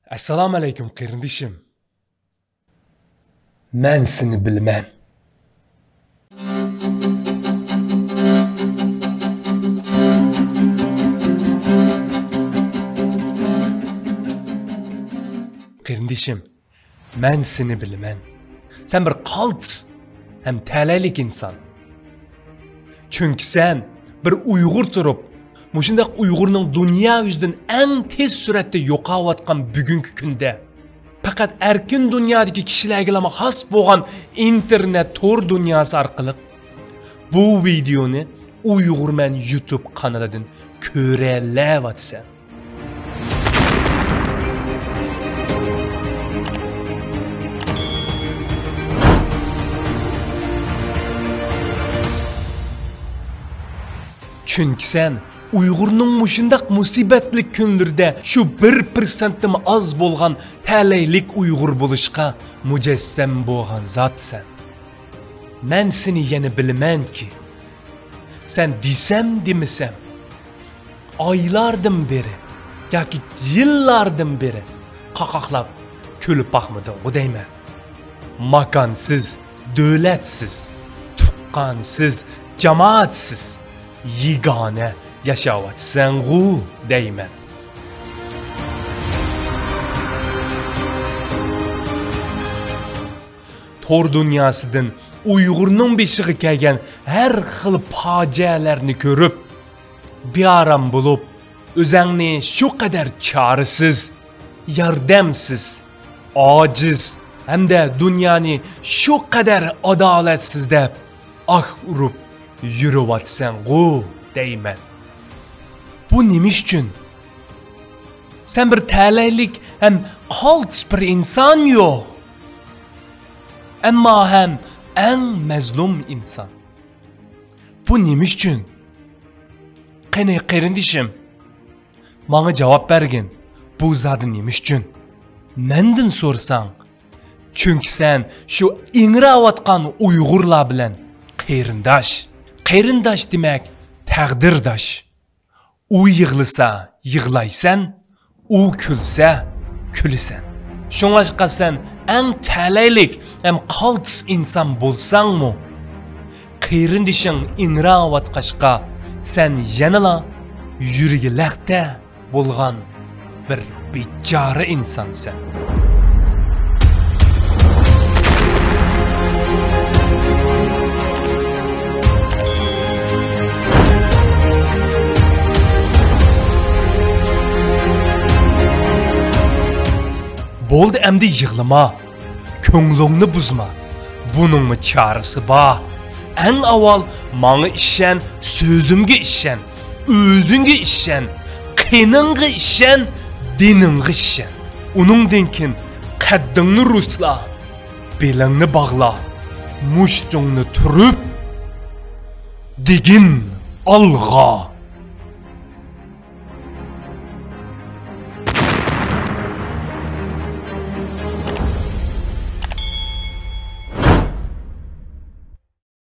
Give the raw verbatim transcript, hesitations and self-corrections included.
ئەسسالامۇ ئەلەيكۇم قېرىندىشىم. مەن سېنى بىلىمەن. قېرىندىشىم، مەن سېنى بىلىمەن. سەن بىر قالتىس ھەم تەلەيلىك ئىنسان. چۈنكى سەن بىر ئۇيغۇر تۇرۇپ، مۇشۇنداق ئۇيغۇرنىڭ دۇنيا يۈزىدىن ئەڭ تېز سۈرئەتتە يوقاۋاتقان بۈگۈنكى كۈندە، پەقەت ئەركىن دۇنيادىكى كىشىلەرگىلا خاس بولغان ئىنتېرنېت تور دۇنياسى ئارقىلىق بۇ ۋىدېئونى ئۇيغۇرمەن يۇتۇب قانىلىدىن كۆرەلەۋاتىسەن. چۈنكى سەن ئۇيغۇرنىڭ مۇشۇنداق مۇسىبەتلىك كۈنلىرىدە شۇ بىر پىرسەنتتىنمۇ ئاز بولغان تەلەيلىك ئۇيغۇر بولۇشقا مۇجەسسەم بولغان زاتسەن. مەن سېنى يەنە بىلىمەنكى، سەن دېسەم دېمىسەم، ئايلاردىن بېرى ياكى يىللاردىن بېرى قاقاقلاپ كۈلۈپ باقمىدىڭغۇ دەيمەن. ماكانسىز، دۆلەتسىز، تۇغقانسىز، جامائەتسىز، يېگانە ياشاۋاتىسەنغۇ دەيمەن. تور دۇنياسىدىن ئۇيغۇرنىڭ بېشىغا كەلگەن ھەر خىل پاجىئەلەرنى كۆرۈپ، بىئارام بولۇپ، ئۆزەڭنى شۇ قەدەر چارىسىز، ياردەمسىز، ئاجىز ھەمدە دۇنيانى شۇ قەدەر ئادالەتسىز دەپ ئاھ ئۇرۇپ يۈرۈۋاتىسەنغۇ دەيمەن. بۇ نېمە ئۈچۈن؟ سەن بىر تەلەيلىك ھەم قالتىس بىر ئىنسانيۇ، ئەمما ھەم ئەڭ مەزلۇم ئىنسان. بۇ نېمە ئۈچۈن؟ قېنى، قېرىندىشىم، ماڭا جاۋاب بەرگىن، بۇ زادى نېمە ئۈچۈن؟ مەندىن سورىساڭ، چۈنكى سەن شۇ ئىڭراۋاتقان ئۇيغۇرلار بىلەن قېرىنداش. قېرىنداش دېمەك، تەقدىرداش. ئۇ يىغلىسا، يىغلايسەن، ئۇ كۈلسە، كۈلىسەن. شۇڭلاشقا سەن ئەڭ تەلەيلىك ھەم قالتىس ئىنسان بولساڭمۇ، قېرىندىشىڭ ئىڭراۋاتقاچقا، سەن يەنىلا يۈرىكى لەختە بولغان بىر بىچارە ئىنسانسەن. بولدى، ئەمدى يىغلىما. كۆڭلۈڭنى بۇزما. بۇنىڭمۇ چارىسى بار. ئەڭ ئاۋۋال ماڭا ئىشەن، سۆزۈمگە ئىشەن، ئۆزۈڭگە ئىشەن، قېنىڭغا ئىشەن، دىنىڭغا ئىشەن. ئۇنىڭدىن كېيىن قەددىڭنى رۇسلا، بېلىڭنى باغلا، مۇشتۇڭنى تۈرۈپ، دېگىن ئالغا.